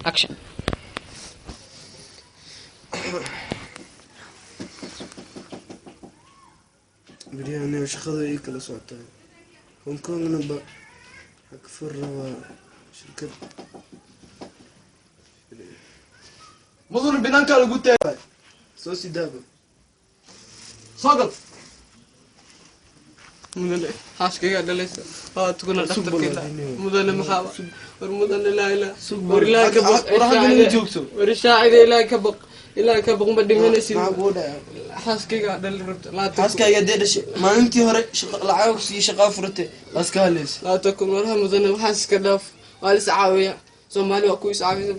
Action. Beryahan shaqada ii kala socotaa. Hong Kongna ba waxaa ka furi rabaa shirkad. Mudane banaankaa lagu taagay. Soo sidaaba. Soo gal. Mudane, xaaskaygaa dhalaysa waa tukuna dhakhtarkeeda. Mudane, maxaa war? Mudane, laa ilaa war, ilaahay ka baq. War halkan ima joogto. War shaacida, ilaahay ka baq, ilaahay ka baq, ma dhimanaysid. Maxaa kugu dhacay? Xaaskaygaa dhali rabta laatan. Xaaskaaga dee dhashay maalintii hore lacag ku siiyey, shaqaa furatay, waa iska hadlaysa. 20,000 warha. Mudane, waxaas iska dhaaf, waa la is caawiya, Soomaali waa ku is caawisa.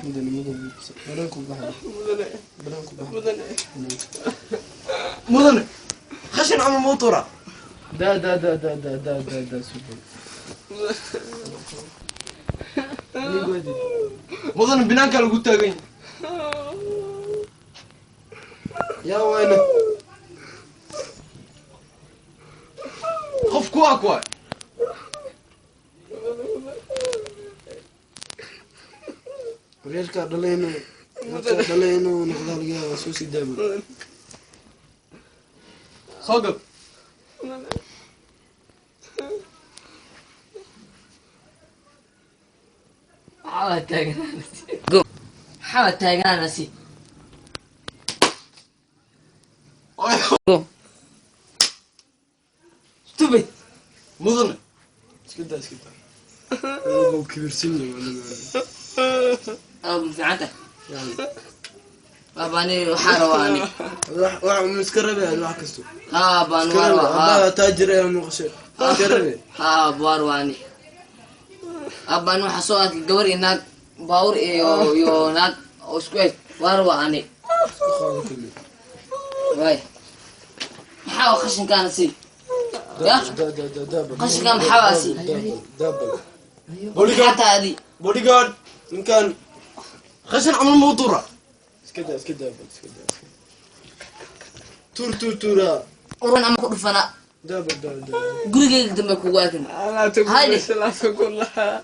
Mudane, mudane, banaanku baxa. Mudane. Banaanku baxa. Mudane. Mudane, khashin camal mau tuuraa. Da da da da da da da da super. Mudane, banaankaa lagu taagan yahay. Yaa wayna. Qof kuwaa kuwa. Reerkaa dhalay inuu, reerkaa dhalay inuu noqdaa laga yaabaa. Soo sidaaba. Soo gal. Maxaa taaganaanasi? Go. Maxaa taaganaanasi? Go. Stupid. Mudane. Iska daa, iska daa. Adiga kibirsan yahay. Aad ma fiican tahay. Yani. Baaba, ani waxaa rabaa ani. Wax wax ma iska rabay wax kasto? Haa, baan iska waa rabay. rabaa. Aabbaha taajir ayaa muuqashay, iska rabay. Haa, waa rabaa ani. Aabba, ani waxaa soo arkay gabar iyo naag, baawur iyo naag oo isku eg. Waa rabaa ani. Iska qaado kulli. Waay. Maxaa waa qashinkaana sii? Ya? Da da da da. Qashinkan maxaa waa sii? Daabal. Maxaa tahay adi? Bodyguard, ninkan. Khashin camal mau tuuraa. Iska daa, iska daa bal, iska daa. Tuur, tuur, tuura. Uran ama ku dhufana. Daabal, da da. Gurigeyga dambe kugu arkin. 20,000. Haydi. 20,000 lahaa.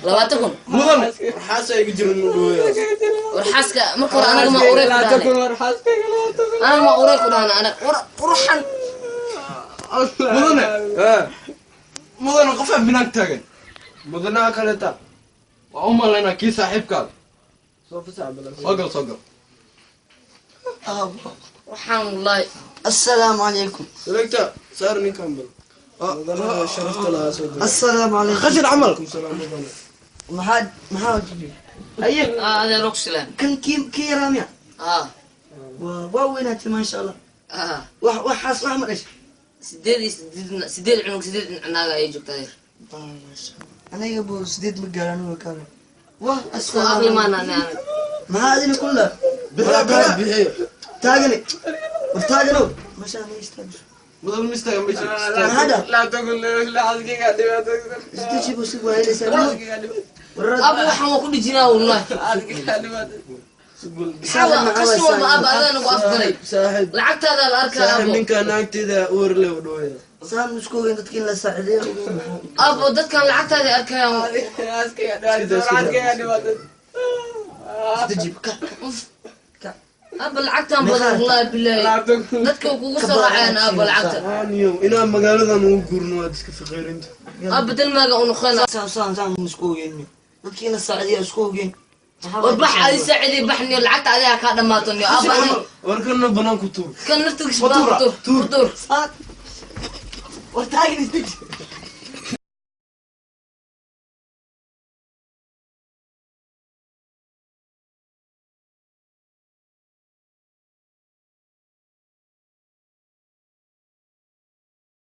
20,000. Mudane. Waxaas ay iga jiran u dhaweeyaa. War xaaska marka hore anaga ma urey ku labaatan dhahnay. kun war, xaaskayga 20,000. Anaga ma urey ku dhahnay anaga war qurxan. Mudane. Ha. Mudane, qofaa banaanka taagan. Mudanaha kaleeta. Waa u malaynaa kii saaxiibkaada. Soo fasax bal. Soo gal, soo gal. Waxaan wallahi. السلام عليكم. Selecta saar ninkan bal. Mudanaha sharafta lahaa soo diray. السلام عليكم. Khashin camal. Alaykum salaam, mudane. maxaa maxaa jiri aye? Adeer ogsilaan. Kan kii raamiya? Ah. Waa weynaatay, maasha Allah. Ah. Wax waxaas wax ma dhashay? Sideed iyo sideed, sideed cunug, sideed naaga ayay joogtaa, adeer. Maasha Allah, aniga bu sideed ma gaaran, waa kaale wah. Isku aqli maana ani anaga. Maxaa adina kulla? Bixiyo, bixiyo, bixiyo. Taagani, war taaganow, masha ma istaagisho. Mudane, mistaga meesha. Maxaa dha? 20,000 xaaskaygaa dhibaato. Isdeji bu si waa helaysaa. Xaaskaygaa dhibaato. Aba, waxaan waa ku dhijinaa wallahi. Xaaskaygaa dhibaato. Maxaa qashin walba, aba, adaa nagu afgalay. Saaxiib. Lacagtaada la arkaa. Saaxiib. Abo. Ninkan naagteeda uur leh u dhaweeyaa. Saan isku ogeyn dadka in la saacideeyo. Abo, dadkan lacagtaada arkayaan. Xaaskaygaa dhibaato, xaaskaygaa dhibaato. Isdeji ka ka. Aba, lacagtan badan, wallahi billahi. 20,000. Dadka kugu soo raacayaan, aba, lacagta. Aniyo inaan magaaladan ugu guurno waad iska faqiirinta. Aba, dalmaaga unuqana. Saan saan saan isku ogeyn dadka in la saacideeyo isku ogeyn. War bax, adi saacidii, baxniyo, lacagta adiga kaa dhamaato niyo, aba. War kana banaanku tuur. Kan naftigiisa baan ku tuur, ku tuur. Saan war taagan, isdeji.